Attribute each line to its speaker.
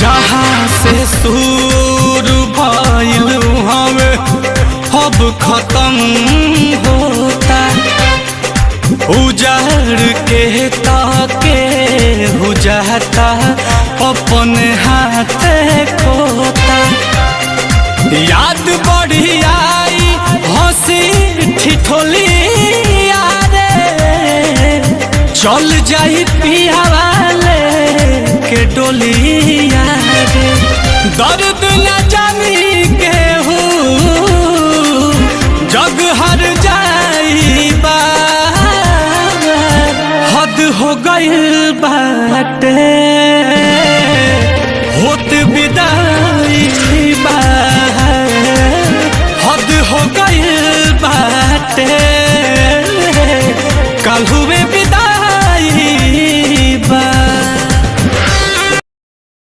Speaker 1: जहाँ से सूर भइल हवे अब खत्म होता। उजड़ के ताके हुजाता अपन हाथ खोता। याद बढ़ी आई हंसी ठिठोली यारे, चल जाई पिया वाले के डोलिया रे। दर्द न जानी केहू जग हर जाई बा, हद हो गइल बाटे।